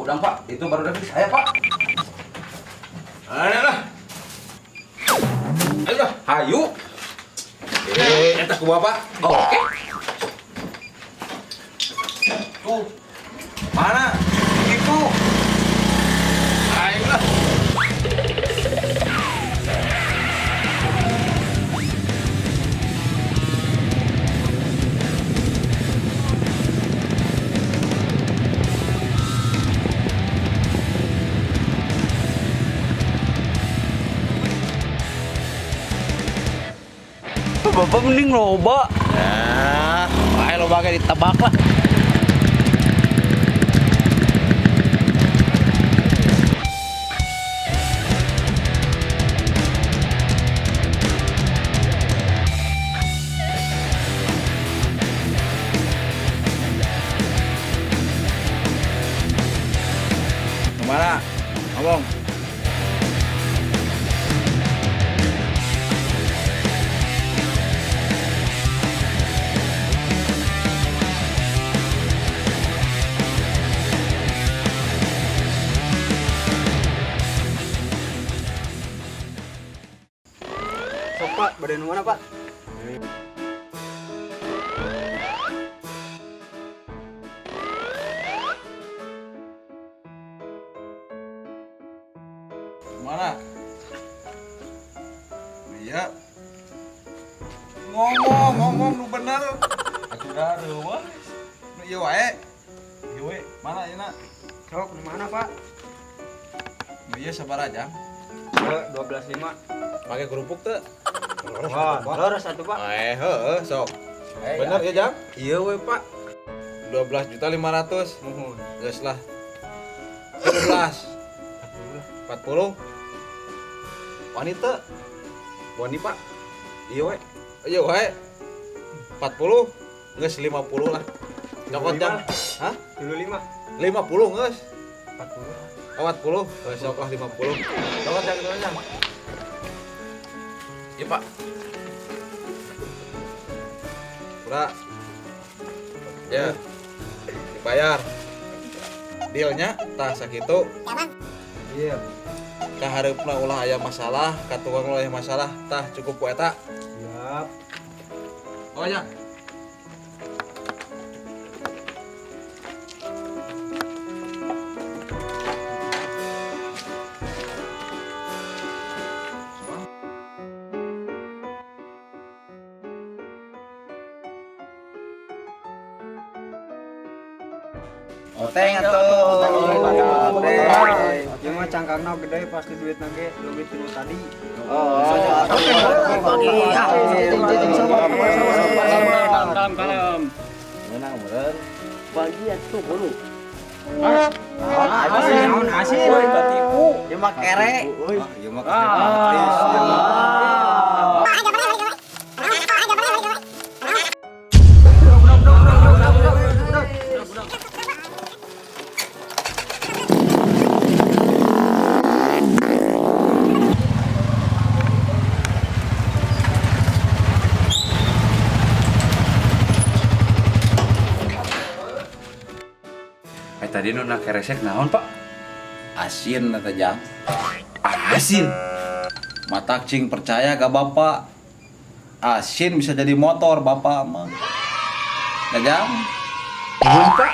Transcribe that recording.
Pak Udang, Pak, itu baru dari saya, Pak. Ayo lah. Ayo lah. Hayu. Eta ku bapak. Oke. Tuh. Mana? Itu. Ayo lah. Bapak mending loba. Nah, ayo loba ge ditebak lah. Kemana? Ngomong. Sok Pak, badan mana Pak? Kemana? Iya. Ngomong, ngomong nu bener. Aku udah reueuh. Nu ieu wae. Ieu we. Mana ieu na? Sok di mana Pak? Nu ieu sabaraha jam? 12.5. Pakai kerupuk teu? Wah, leres atuh Pak. Eh, heeh, sok. Bener ya, Jang? Iya we, Pak. 12.500.000. Muhun. Geus lah. 13. 40. Wanita. Wani, Pak. Iya we. Iya wae. 40. Geus 50 lah. Cokot jam. Hah? 35. 50 geus. 40. Oh, 40. Geus sok lah 50. Cokot jam, cokot jam. Iya, Pak. Pura. Ya. Dibayar. Dealnya tah sakitu. Iya. Kahareupna ulah aya masalah, ka tukang ulah aya masalah, tah cukup ku eta. Siap. Oh ya. Oteng atuh. Oteng. Ieu mah cangkangna gede pasti duitna ge leuwih ti nu tadi. Oh. Kalem kalem. Menang meureun. Pagi atuh kudu. Asin, naon asin. Katipu. Ieu mah kere. Ah, ieu mah gratis. Eh tadi nu na keresek naon, Pak? Asin eta jang. Asin. Matak cing percaya ke bapak. Asin bisa jadi motor bapak mah. Ya jang. Nuhun, Pak.